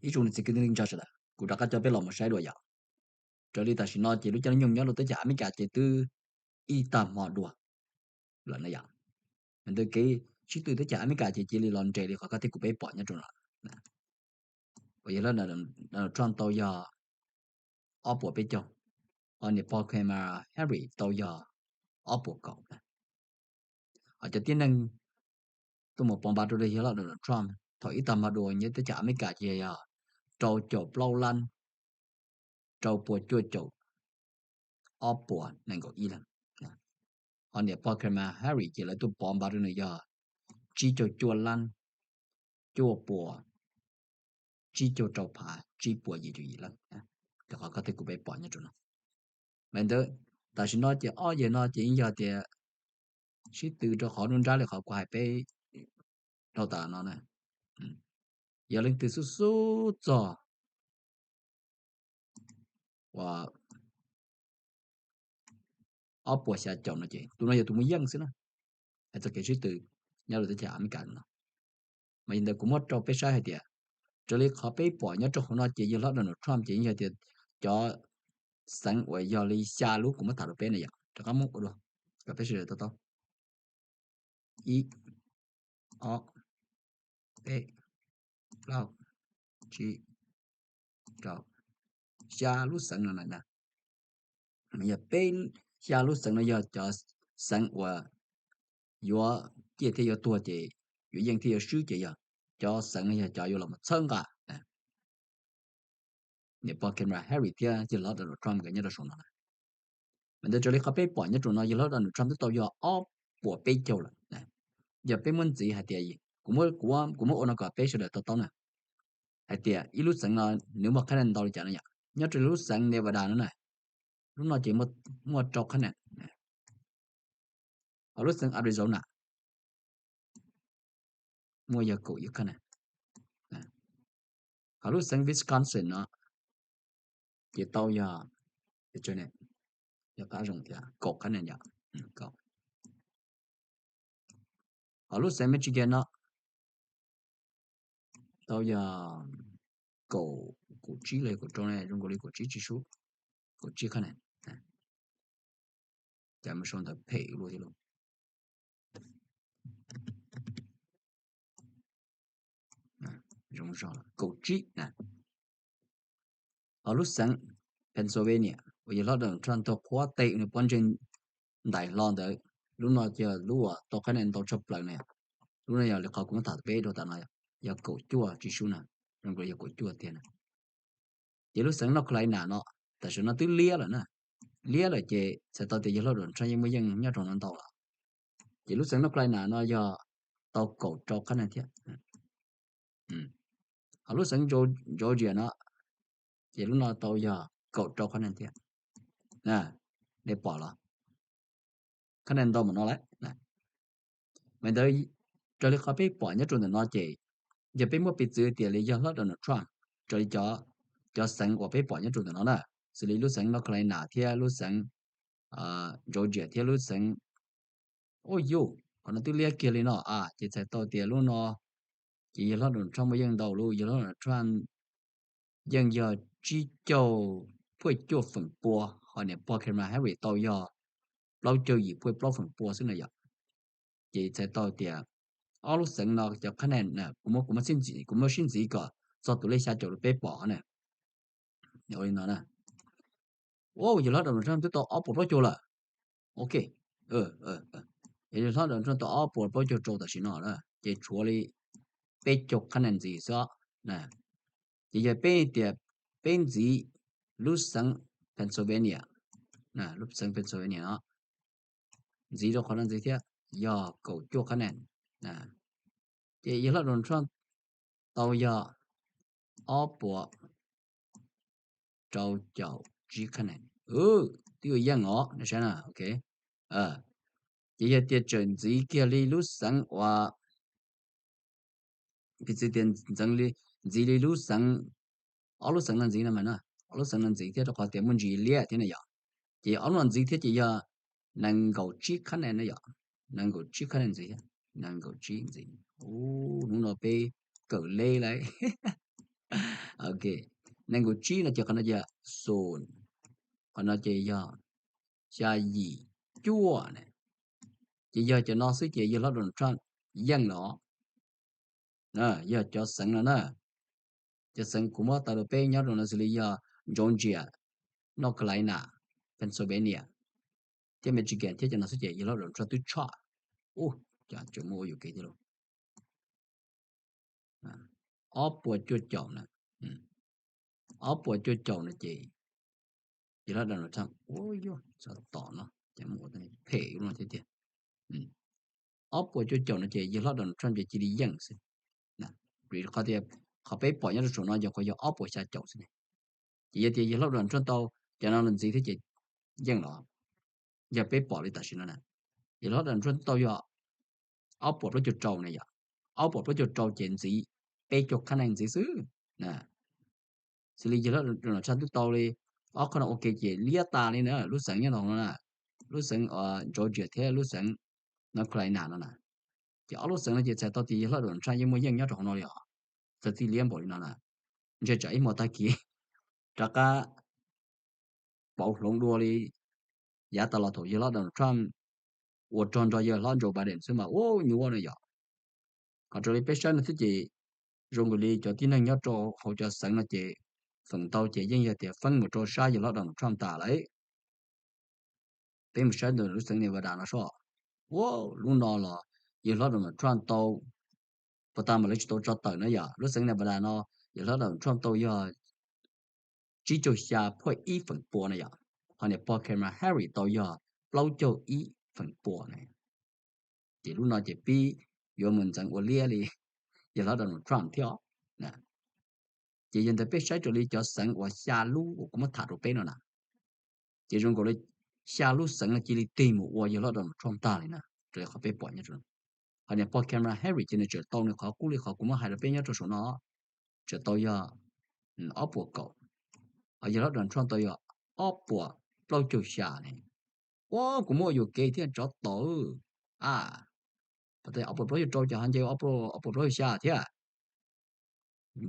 Ib tsoom niam txiv kwv tij neej tsa sawv daws, kuv rov qab coj peb los mus saib dua yom. Raws li tam sim no ces lub caij lub nyoog nyob rau teb chaws Amelikas ces twb ib tag hmo dua lawm na yom. Ntawd kev sib tw teb chaws Amelikas ces cia li los nres li qhov koj thiab kuv peb pom nyob rau no. Uas yog hlob Donald Trump tau yog ob puas peb caug, ho niam pog Kamala Harris tau yog ob puas kaum. Ho cov tib neeg tuaj mus pov npav rau yog hlob Donald Trump thaum ib tag hmo dua nyob teb chaws Amelikas ces yog rau caum plaub lab rau puas cuaj caum ob puas nees nkaum ib leej. Ho niam pog Kamala Harris ces lawv tuaj pov npav rau nws yog tsib caug cuaj lab cuaj puas tsib caug rau phav tsib puas yim caum yim leej. Rau qhov koj thiab kuv peb pom nyob rau no. Mas ntawd, tam sim no ces ob yawg no ces yeej yog tias sib tw rau qhov nruab nrab li qhov kuv hais peb dhau tas no na. Yog leej twg xub xub txog uas ob puas xya caum no ces tus no yog tus muaj yeej xwb na. Hais txog kev sib tw nyob rau teb chaws Amelikas no. Mas yog ntawd kuv muab rau peb saib hais tias raws li qhov peb pom nyob rau hauv no ces yog hlob Donald Trump ces yeej yog tias cov xeev uas yog li xya lub kuv muab tham rau peb na yom, rov qab muab ua dua kom peb sawv daws to taub. Ib, ob, peb, plaub, tsib, rau, xya lub xeev no na. Yog peb, xya lub xeev no yog cov xeev uas yuav ciaj thiab yuav tuag ces yuav yeej thiab yuav swb ces yog cov xeev no yog cov yuav los mus txhawb nqa niam pog Kamala Harris thiab yawg hlob Donald Trump nkawd nyob rau saum no na. Mas ntawd raws li qhov peb pom nyob rau no yawg hlob Donald Trump twb tau yog ob puas peb caug lawm. Yog peb muab ntxiv hais tias, kuv muab, kuv muab ua no kom peb sawv daws to taub na, hais tias ib lub xeev no nws muaj qhab naj ntau li cas no yom. Nyob rau lub xeev Nevada no na, lub no ces muaj rau qhab naj. Ho lub xeev Arizona muaj yog kaum ib qhab naj. Ho lub xeev Wisconsin no ces tau yog, yog qab zoo thiab kaum qhab naj yom. Ho lub xeev Michigan no tau yog kaum, kaum tsib los kaum rau ne, zoo nkaus li kaum tsib tsis sub, kaum tsib qhab naj. Cas mus sau ntawv phem luaj thiab lauj. Zoo zog kaum tsib na. Ho lub xeev Pennsylvania uas yawg hlob Donald Trump tau qhuab tes nws pob ntseg ntais hlo ntawd, lub no yog lub uas tau qhab naj ntau tshaj plaws na. Lub no yog li qhov kuv muab tham peb dhau tas no, yog kaum cuaj tsis sub na, zoo nkaus yog kaum cuaj tiag na. Ces lub xeev North Carolina no tam sim no twb liab lawm na, liab lawm ces txhais tau tias yawg hlob Donald Trump yeej muaj yeej nyob rau no ntau lawm. Ces lub xeev North Carolina no yog tau kaum rau qhab naj thiab. Ho lub xeev Georgia no ces lub no tau yog kaum rau qhab naj thiab. Nej pom los? Qhab naj ntau npaum no lawm. Mas ntawd raws li qhov peb pom nyob rau ntawm no ces yog peb muab piv txwv tias li yog hlob Donald Trump, raws li cov xeev uas peb pom nyob rau ntawm no na, xws li lub xeev North Carolina thiab lub xeev Georgia thiab lub xeev, o yus, qhov no twb liab kiag li no a, ces txhais tau tias lub no ces yawg hlob Donald Trump muaj yeej ntau lub, yawg hlob Donald Trump yeej yog tsib caug phuaj cuaj feem pua, ho niam pog Kamala Harris tau yog plaub caug yim phuaj plaub feem pua xwb na yom. Ces txhais tau tias ob lub xeev no cov qhab naj, kuv muab, kuv muab sib ntxiv kom txog tus lej xya caum rau peb pom na. Ua li no na. Yawg hlob Donald Trump twb tau ob puas plaub caug lawm. Ok, yawg hlob Donald Trump tau ob puas plaub caug rau tam sim no na, ces tshuav li peb caug qhab naj ntxiv xwb. Ces yog peb tias peb ntxiv lub xeev Pennsylvania, lub xeev Pennsylvania no ntxiv rau qhov no ntxiv thiab yog kaum cuaj qhab naj. Ces yawg hlob Donald Trump tau yog ob puas rau caum tsib qhab naj. Twb ua yeej os, nej saib na, ok. Ces yog tias tseem ntxiv kiag li lub xeev uas, piv txwv tias ntxeev li, ntxiv li lub xeev, ob lub xeev no ntxiv no mas na, ob lub xeev no ntxiv thiab rau qhov tias muaj ntsis liab thiab na yom. Ces ob lub no ntxiv thiab ces yog nees nkaum tsib qhab naj na yom, nees nkaum tsib qhab naj ntxiv thiab, nees nkaum tsib ntxiv. Ub, hnub no peb kawm leb lauj. Ok, nees nkaum tsib no ces qhov no ces xu, qhov no ces yog xya yim cuaj na. Ces yog cov no xwb ces yawg hlob Donald Trump yeej los. Yog cov xeev no na, cov xeev kuv muab tau rau peb nyob rau no xws li yog Georgia, North Carolina, Pennsylvania, thiab Michigan thiab cov no xwb ces yawg hlob Donald Trump twb tshaj. Ua, cas tseem muaj ua yuam kev thiab lauj. Ob puas cuaj caum na, ob puas cuaj caum no ces yawg hlob Donald Trump, ua yuav xav tom no ces muaj ua phem ua no thiab tiag. Ob puas cuaj caum no ces yawg hlob Donald Trump ces cia li yeej xwb. Vim qhov tias qhov peb pom nyob rau saum no yog qhov yog ob puas xya caum xwb ne. Ces yog tias yawg hlob Donald Trump tau cov no los ntxiv thiab ces yeej los. Yog peb pom li tam sim no na, yawg hlob Donald Trump tau yog ob puas plaub caug rau na yom, ob puas plaub caug rau ces ntxiv peb caug khab neeg ntxiv xwb na. Xws li yawg hlob Donald Trump twb tau li ob qho no ua ke ces liab tas li na, lub xeev nyob no na, lub xeev Georgia thiab lub xeev North Carolina no na. Ces ob lub xeev no ces txhais tau tias yawg hlob Donald Trump yeej muaj yeej nyob rau hauv no li os. Txawm txij liab npaum li no na, ntshe tsam ib hmo tag kis rov qab pauv hloov dua li yav tas los thaum yawg hlob Donald Trump ua rog nrog yawg hlob Joe Biden xwb mas ua nyuaj no yom. Ho raws li peb saib no thiab ces zoo nkaus li cov tib neeg nyob rau hauv cov xeev no ces feem ntau ces yeej yog tias feeb mus rau sab yawg hlob Donald Trump tas lawm. Peb mus saib ntawm lub xeev Nevada no soj, ua, lub no los yawg hlob Donald Trump tau, puas tas mas lawv tsis tau tso tawm na yom, lub xeev Nevada no yawg hlob Donald Trump tau yog tsib caug xya phuaj ib feem pua na yom, ho niam pog Kamala Harris tau yog plaub caug ib feem pua na. Ces lub no ces pib yuav mus ntxeev ua liab li yawg hlob Donald Trump thiab os. Ces yog ntawd peb saib raws li cov xeev uas xya lub uas kuv muab tham rau peb no na, ces zoo nkaus li xya lub xeev no cia li tig mus ua yawg hlob Donald Trump tag li na, raws li qhov peb pom nyob rau. Ho niam pog Kamala Harris ces nws tseem tau nws qhov qub li qhov kuv muab hais rau peb nyob rau saum no, tseem tau yog ob puas kaum, ho yawg hlob Donald Trump tau yog ob puas plaub caug xya ne. Ua, kuv muab ua yuam kev thiab tsov tom a, ob puas plaub caug rau ces ho nce ob puas plaub caug xya thiab.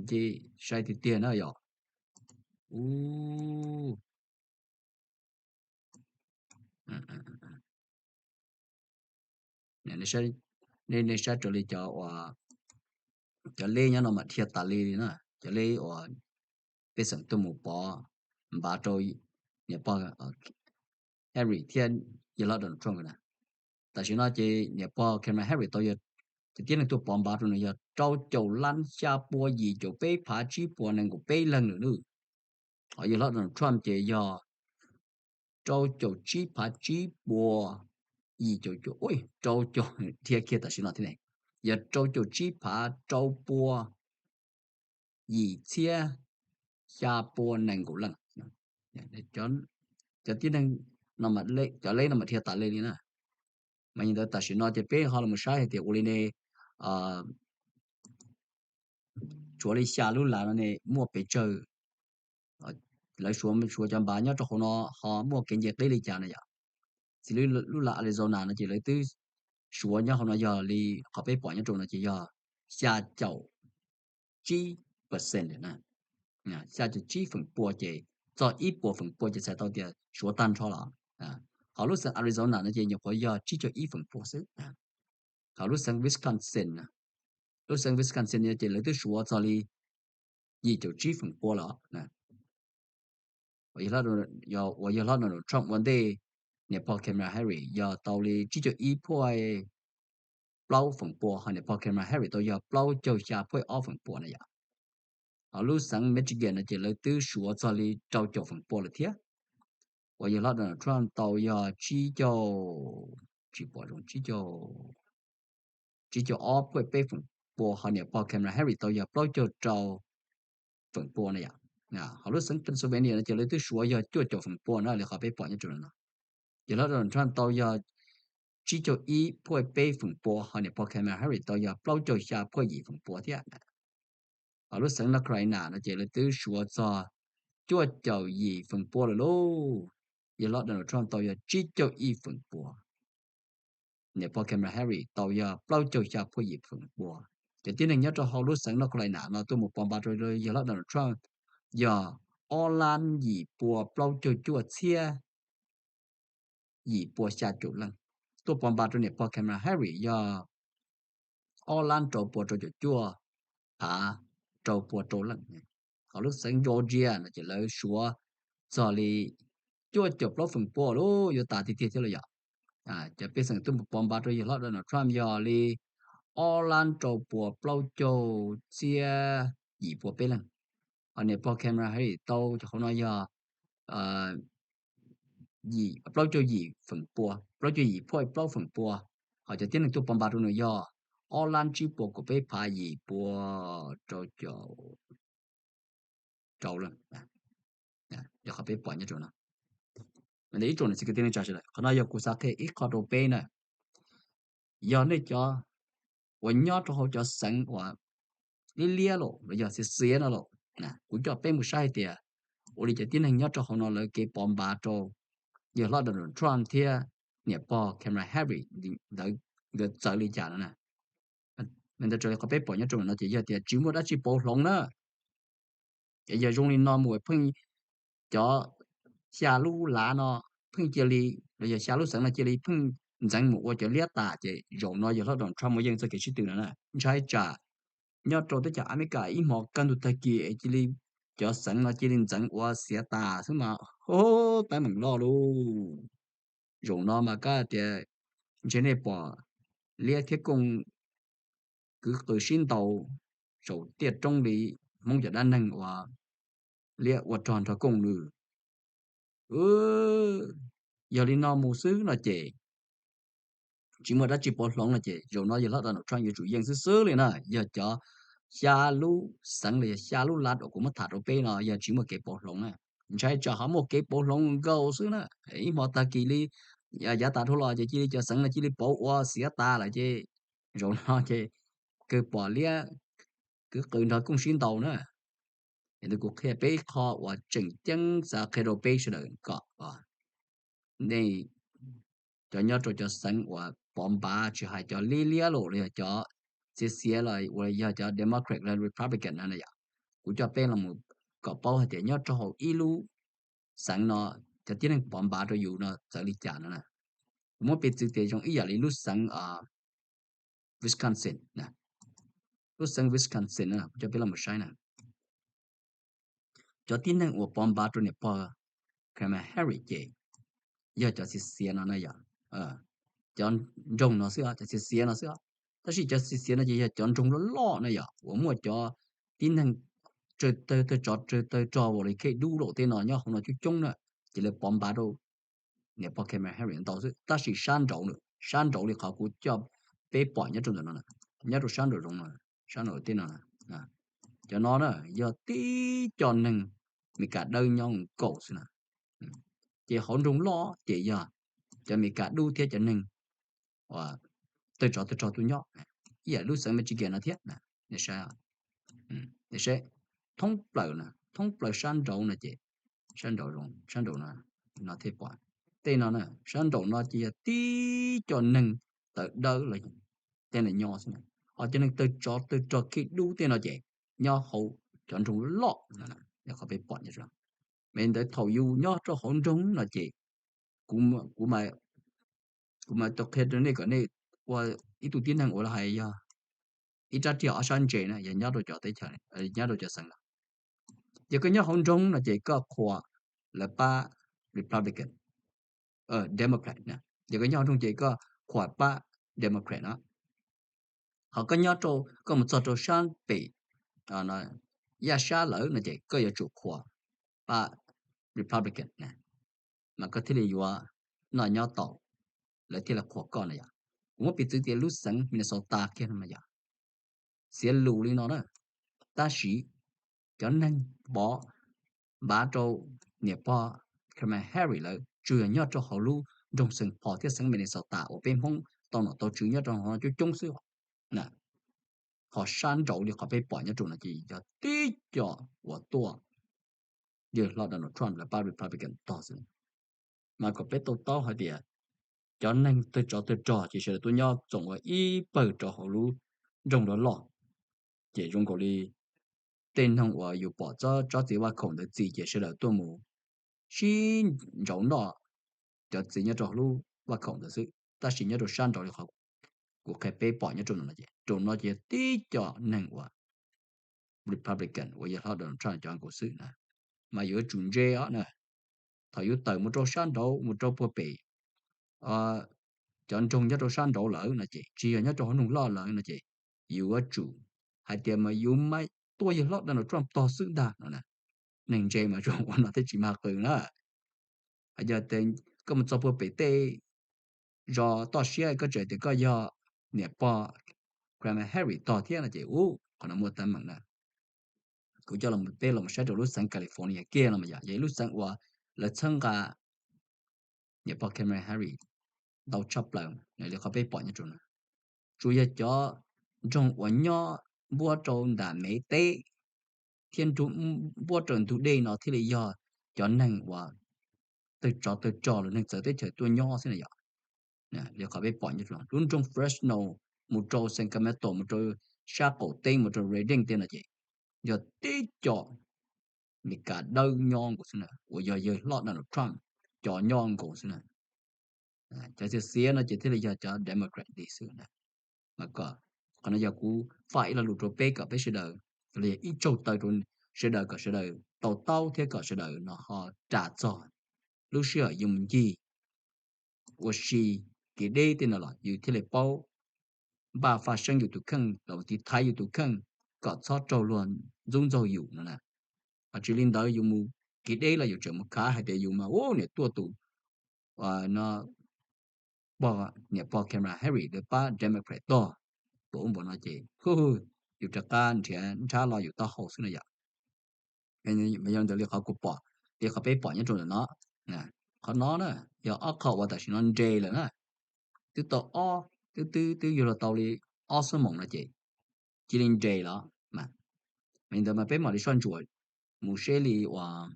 Ces sai tiag tiag na yom. Nej saib raws li cov, cov leb nyob no mas dhia tas li li na, cov leb uas pej xeem tuaj mus pov npav rau niam pog Harris thiab yawg hlob Donald Trump na. Tam sim no ces niam pog Kamala Harris tau yog cov tib neeg tuaj pov npav rau nws yog rau caum lab xya pua yim caum peb phav tsib puas nees nkaum peb leeg lawm nawb. Ho yawg hlob Donald Trump ces yog rau caum tsib phav tsib pua yim caum, rau caum, dhia kiag tam sim no thiab ne, yog rau caum tsib phav rau pua yim txhiab xya pua nees nkaum leej. Cov tib neeg, cov leb no mas dhia tas li li na. Mas yog ntawd tam sim no ces peb ho los saib hais tias ua li ne, tshuav li xya lub lav no ne muaj pes tsawg, lawv suav, suav cov npav nyob rau hauv no ho muaj kev nce qib li cas na yom. Xws li lub lav Arizona no ces lawv twb suav nyob hauv no yog li qhov peb pom nyob rau no ces yog xya caum tsib percent na, xya caum tsib feem pua ces txog ib puas feem pua ces txhais tau tias suav tag nrho los. Ho lub xeev Arizona no ces nyuam qhuav yog tsib caug ib feem pua xwb. Ho lub xeev Wisconsin, lub xeev Wisconsin no ces lawv twb suav txog li yim caum tsib feem pua los. Uas yawg hlob Donald Trump ua ntej niam pog Kamala Harris yog tau li tsib caug ib phuaj plaub feem pua, ho niam pog Kamala Harris tau yog plaub caug xya phuaj ob feem pua na yom. Ho lub xeev Michigan no ces lawv twb suav txog li rau caum feem pua lawm thiab. Uas yawg hlob Donald Trump tau yog tsib caug, tsis pom zoo, tsib caug, tsib caug ob phuaj peb feem pua, ho niam pog Kamala Harris tau yog plaub caug rau feem pua na yom. Ho lub xeev Pennsylvania no ces lawv twb suav yog cuaj caum feem pua na li qhov peb pom nyob rau no. Yawg hlob Donald Trump tau yog tsib caug ib phuaj peb feem pua, ho niam pog Kamala Harris tau yog plaub caug xya phuaj yim feem pua thiab. Ho lub xeev North Carolina no ces lawv twb suav txog cuaj caum yim feem pua lawm lauj. Yawg hlob Donald Trump tau yog tsib caug ib feem pua, niam pog Kamala Harris tau yog plaub caug xya phuaj yim feem pua. Cov tib neeg nyob rau hauv lub xeev North Carolina no tuaj mus pov npav rau yawg hlob Donald Trump yog ob lab yim pua plaub caug cuaj txhiab yim pua xya caum leej. Tuaj pov npav rau niam pog Kamala Harris yog ob lab rau pua rau caum cuaj phav rau pua rau leej. Hos lub xeev Georgia no ces lawv suav txog li cuaj caum plaub feem pua lawm, yuav tas tiag tiag thiab los yom. Cov pej xeem tuaj pov npav rau yawg hlob Donald Trump yog li ob lab rau pua plaub caug txhiab yim pua peb leej. Hos niam pog Kamala Harris tau cov qhov no yog plaub caug yim feem pua, plaub caug yim point plaub feem pua. Hos cov tib neeg tuaj pov npav rau nws yog ob lab tsib pua kaum peb phav yim pua rau caum rau leej. Yog qhov peb pom nyob rau no. Ib tsoom niam txiv kwv tij neej tsa sawv daws, qhov no yog kuv xav qhia ib qho rau peb na. Yog nej cov uas nyob rau hauv cov xeev uas liab liab los los yog xiav xiav no los, kuv coj peb mus saib hais tias ua li cov tib neeg nyob rau hauv no lawv kev pov npav rau yawg hlob Donald Trump thiab niam pog Kamala Harris ntawd nkawd txawv li cas no na. Ntawd raws li qhov peb pom nyob rau no ces yog tias tsis muaj dab tsi pauv hloov na. Ces yog zoo li no mus pheej cov xya lub lav no pheej cia li, los yog xya lub xeev no cia li pheej ntxeev mus ua cov liab tas ces zaum no yawg hlob Donald Trump muaj yeej txoj kev sib tw no na. Ntshai tsam nyob rau teb chaws Amelikas ib hmos kaj ntug tag kis es cia li cov xeev no cia li ntxeev ua xiav tas xwb mas, teeb meem loj lauj. Zaum no mas kab tias ntshe nej pom liab thiab kooj kwv qw sib ntaus saum tiaj roob li Hmoob cov dab neeg uas liab ua rog nrog kooj nws. Yog li no mus xwb no ces tsis muaj dab tsi pauv hloov no ces zaum no yawg hlob Donald Trump yuav tsum yeej xwb xwb li na. Yog cov xya lub xeev los yog xya lub lav uas kuv muab tham rau peb no yog tsis muaj kev pauv hloov na. Ntshai tsam ho muaj kev pauv hloov nkaus xwb na. Ib hmo tag kis li yav tas dhau los ces cia li cov xeev no cia li pauv ua xiav tas lawm ces zaum no ces kawg pom liab kwv qw nrog kooj sib ntaus na. Es kuv qhia peb ib qho uas tseem ceeb xav qhia rau peb sawv daws kom nej cov nyob rau cov xeev uas pov npav tsis hais cov liab liab los los yog cov xiav xiav los uas yog cov Democrat los Republican no na yom, kuv coj peb los kom paub hais tias nyob rau hauv ib lub xeev no cov tib neeg pov npav rau yus no txawv li cas no na. Kuv muab piv txwv tias zoo ib yam li lub xeev Wisconsin, lub xeev Wisconsin no kuv coj peb los saib na. Cov tib neeg uas pov npav rau niam pog Kamala Harris ces yog cov xiav xiav no na yom, cov nroog no xwb, cov xiav xiav no xwb. Tab sis cov xiav xiav no ces yog cov nroog loj loj na yom, uas muaj cov tib neeg tawg tawg tsov tawg tawg rog uas li khej dub laum tej no nyob hauv no coob coob na, ces lawv pov npav rau niam pog Kamala Harris ntau xwb. Tab sis sab nraud, sab nraud li qhov kuv coj peb pom nyob rau ntawm no, nyob rau sab nraum zoov, sab nraum tej no, cov no na yog tib co neeg Meskas dawb nyob nkaus xwb na. Ces hauv nroog loj ces yog cov Meskas dub thiab cov neeg tawg tsov tawg rog tuaj nyob, ib yam lub xeev Michigan no thiab. Saib, thoob plaws, thoob plaws sab nraud no ces, sab nraud, sab nraud no, no thiaj pom. Tej no na, sab nraud no ces yog tib co neeg tawv dawb los tej no nyob xwb. Ho cov neeg tawg tsov tawg rog khej dub tej no ces nyob hauv cov nroog loj, yog qhov peb pom nyob. Mas ntawd thaum yus nyob rau hauv nroog no ces kuv, kuv mas tau qhia rau nej kom nej ua ib tug tib neeg uas lawv hais yog ib rab riam ob sab ntse na, yog nyob rau cov teb chaws, nyob rau cov xeev lawm. Yog koj nyob hauv nroog no ces koj qhuas lawv pab Republican, Democrat na. Yog koj nyob hauv nroog ces koj qhuas pab Democrat no. Ho koj nyob rau, koj mus txog rau sab pem yaj sab lawm no ces koj yuav tsum qhuas pab Republican na, mas koj thiaj li yuav noj nyob tau, lawv thiaj li qhuas koj na yom. Kuv muab piv txwv tias lub xeev Minnesota kiag no mas yog xiav lus li no na, tab sis cov neeg pov npav rau niam pog Kamala Harris lawv tsuas yog nyob rau hauv lub nroog Saint Paul thiab xeev Minnesota uas peb Hmoob tau nom tau tswv nyob rau hauv no coob coob xwb. Ho sab nraud li qhov peb pom nyob rau no ces yog tib co uas tuaj yawg hlob Donald Trump lawv pab Republican tog xwb. Mas kom peb tau taub hais tias cov neeg tawg tsov tawg rog ces sawv daws tuaj nyob txoom ua ib pawg rau hauv lub nroog loj loj. Ces zoo nkaus li tej neeg uas yus pom tsob txiv vaj khaum ntawd txi ces sawv daws tuaj mus sib ntsauv noj cov txiv nyob rau lub vaj khaum ntawd xwb, tab sis nyob rau sab nraud li qhov kuv qhia peb pom nyob rau no ces rau no ces yog tib co neeg uas Republican uas yog hlob Donald Trump cov nkaus xwb na, mas yuav tsum ntse os na. Thaum yus tawm mus rau sab nraud mus rau puag pem cov nroog nyob rau sab nraud lawm no ces tsis yog nyob rau hauv nroog loj lawm no ces yuav tsum hais tias mas yus mas tuaj yawg hlob Donald Trump tog xwb ntag no. Neeg ntse mas zoo ua no thiaj tsis mag qw na. Yog tias koj mus txog puag pem tej zos toj siab koj tseem tias koj yog niam pog Kamala Harris tog thiab no ces ub qhov no muaj teeb meem na. Kuv coj los peb los saib rau lub xeev California kiag no mas yog yog ib lub xeev uas lawv txhawb nqa niam pog Kamala Harris ntau tshaj plaws li qhov peb pom nyob rau no. Tsuas yog cov nroog uas nyob npuab rau nram Mev teb thiab npuab rau ntug dej no thiaj li yog cov neeg uas tawg tsov tawg rog los neeg txawv teb chaws tuaj nyob xwb na yom. Li qhov peb pom nyob rau lub nroog Fresno mus rau Sacramento mus rau sab qaum teb mus rau Redding tej no ces yog tib co Meskas dawb nyob nkaus xwb na, uas yog yawg hlob Donald Trump cov nyob nkaus xwb na. Cov xiav xiav no ces thiaj li yog cov Democrat li xwb na. Mas kom qhov no yog kuv faj ib lo lus rau peb kom peb sawv daws, los yog ib tsaug taw rau sawv daws kom sawv daws tau taub thiab kom sawv daws no ho ras txog lub sij hawm yuav mus ncig ua si kev deb tej no los yus thiaj li paub npaj faj seeb yus tus kheej los tiv thaiv yus tus kheej kom txhob raug luag ntxub ntxaug yus no na. Ho tsis li ntawd yus mus kev deb los yus tseem mus khav hais tias yus mas ub niam tuaj tus no pog niam pog Kamala Harris lawv pab Democrat tog, npaum ub npaum no ces yus rov qab nrhiav nrhab lo yus taub hau xwb no yom. Mas yog ntawd li qhov kuv pom, li qhov peb pom nyob rau ntawm no, qhov no na yog ob qho uas tam sim no nres lawm na, twb tau ob, twb twb twb yuav luag tau li ob xuab moos no ces cia li nres los mas. Mas li ntawd mas peb mam li soj ntsuam mus seb li uas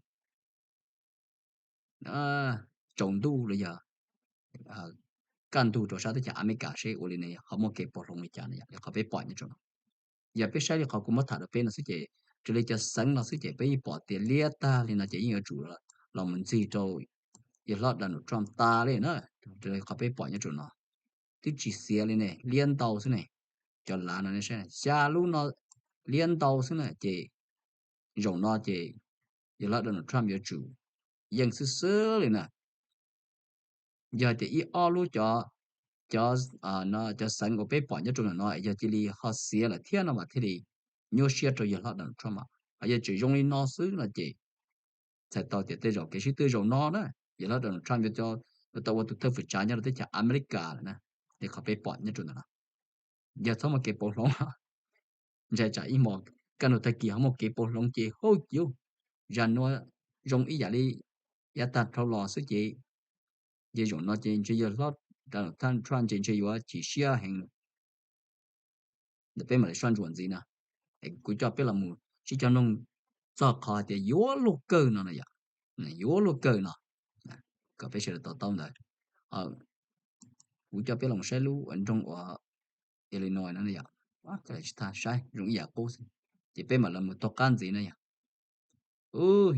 tsaus ntuj los yog kaj ntug rau sab teb chaws Amelikas seb ua li ne ho muaj kev pauv hloov li cas no yom, li qhov peb pom nyob rau no. Yog peb saib li qhov kuv muab tham rau peb no xwb ces raws li cov xeev no xwb ces peb yeej pom tias liab tag li no ces yeej yuav tsum los mus ntxig rau yawg hlob Donald Trump tas li na. Raws li qhov peb pom nyob rau no twb tsis xiav li ne, liab ntau xwb ne. Cov lav no xya lub no liab ntau xwb na ces zaum no ces yawg hlob Donald Trump yuav tsum yeej xwb xwb li na. Yog tias ib ob lub cov, cov, cov xeev uas peb pom nyob rau ntawm no yog cia li ho xiav lawm thiab no mas thiaj li nyuaj siab rau yawg hlob Donald Trump. Ho yog tseem zoo li no xwb no ces txhais tau tias tej zaum kev sib tw zaum no na yawg hlob Donald Trump yuav tau ua tus thawj fwm tsav nyob rau teb chaws Amelikas lawm na. Li qhov peb pom nyob rau ntawm no yog txhob muaj kev pauv hloov, ntshai tsam ib hmos kaj ntug tag kis ho muaj kev pauv hloov ces hauj civ, zaj nuav zoo ib yam li yav tag dhau los xwb ces, ces zaum no ces ntshe yawg hlob Donald Trump ntshe ntshe yuav chim siab heev. Ntawm peb mam li soj ntsuam ntxiv no, kuv coj peb los mus sib cog noog txog qhov hais tias yuav luaj kawg no no yom, yuav luaj kawg no, kom peb sawv daws to taub ntawd. Kuv coj peb los saib lub uas nroog uas Illinois no yom, saib zoo ib yam qub xwb, ces peb mam los mus taug qab ntxiv no yom.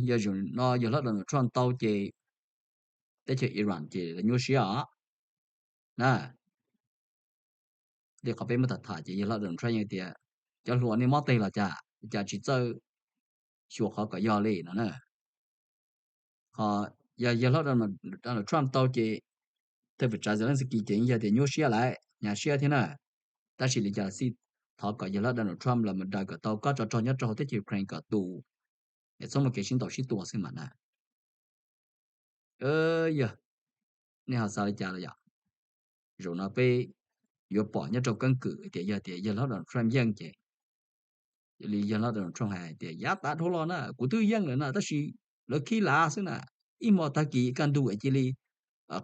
Yog zaum no yawg hlob Donald Trump tau ces teb chaws Iran ces lawv nyuaj siab os na. Li qhov peb muab tham tham ces yawg hlob Donald Trump yeej tias cov hluas nej mob teg los cas, cas tsis txawj xyuas qhov kom yog li no na. Ho yog yawg hlob Donald Trump tau ces thawj fwm tsav Zelensky ces yeej yog tias nyuaj siab lawm, nyuaj siab thiab na. Tab sis li cas los xij, thov kom yawg hlob Donald Trump los mus daws kom tau kob tsov rog nyob rau hauv teb chaws Ukraine kom tus, es txhob muaj kev sib ntaus sib tua xwb mas na. Yog nej ho xav li cas los yom? Zaum no peb yuav pom nyob rau keeb kwm tias yog tias yawg hlob Donald Trump yeej ces, li yawg hlob Donald Trump hais tias yav tas dhau los na kuv twb yeej lawm na tab sis lawv khib lav xwb na, ib hmo tag kis kaj ntug es cia li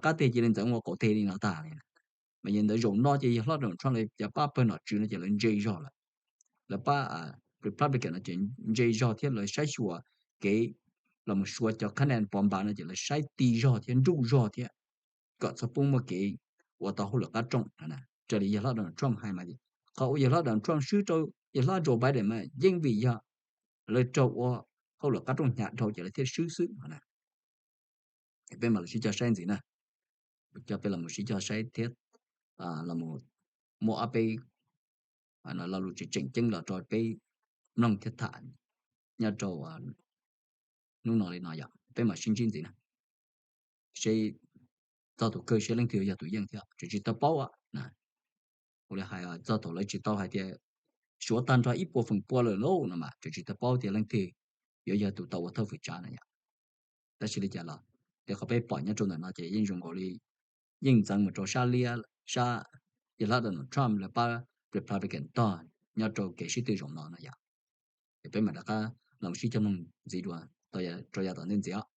qab teg cia li ntxeev ua qaum teg li no tag li. Mas yog ntawd zaum no ces yawg hlob Donald Trump lawv cov pab pawg nom tswv no ces lawv ntse zog lawm, lawv pab Republican no ces ntse zog thiab lawv saib xyuas kev los mus suav cov qhab nen pov npav no ces lawv saib ti zog thiab nruj zog thiab kom txhob pub muaj kev ua tau hauj lwm qab rooj. Raws li yawg hlob Donald Trump hais mas Qhov uas yawg hlob Donald Trump swb rau yawg hlob Joe Biden mas yeej vim yog lawv raug ua hauj lwm qab rooj hnyav dhau ces lawv thiaj swb xwb no na. Peb mam los sib cog saib ntxiv na. Coj peb los sib cog saib thiab los muaj ob peb lo lus tseem tseem ceeb los rau peb mloog thiab tham nyob rau hnub no li no yom. Peb mam sib ntsib ntxiv na, seb txog tus kawg seb leej twg yog tus yeej thiab, tseem tsis tau paub. Ua li hais txog thaum lawv tsis tau hais tias suav tag nrho ib puas feem pua lawm lauj no mas tseem tsis tau paub tias leej twg yuav yog tus tau ua thawj fwm tsav na yom. Tab sis li cas los tej qhov peb pom nyob rau ntawm no ces yeej zoo nkaus li yeej ntxeev mus rau sab liab, sab yawg hlob Donald Trump lawv pab Republican tog nyob rau kev sib tw zaum no no yom. Ces peb mam rov qab los sib cog mloog ntxiv dua rau yav tom ntej ntxiv os.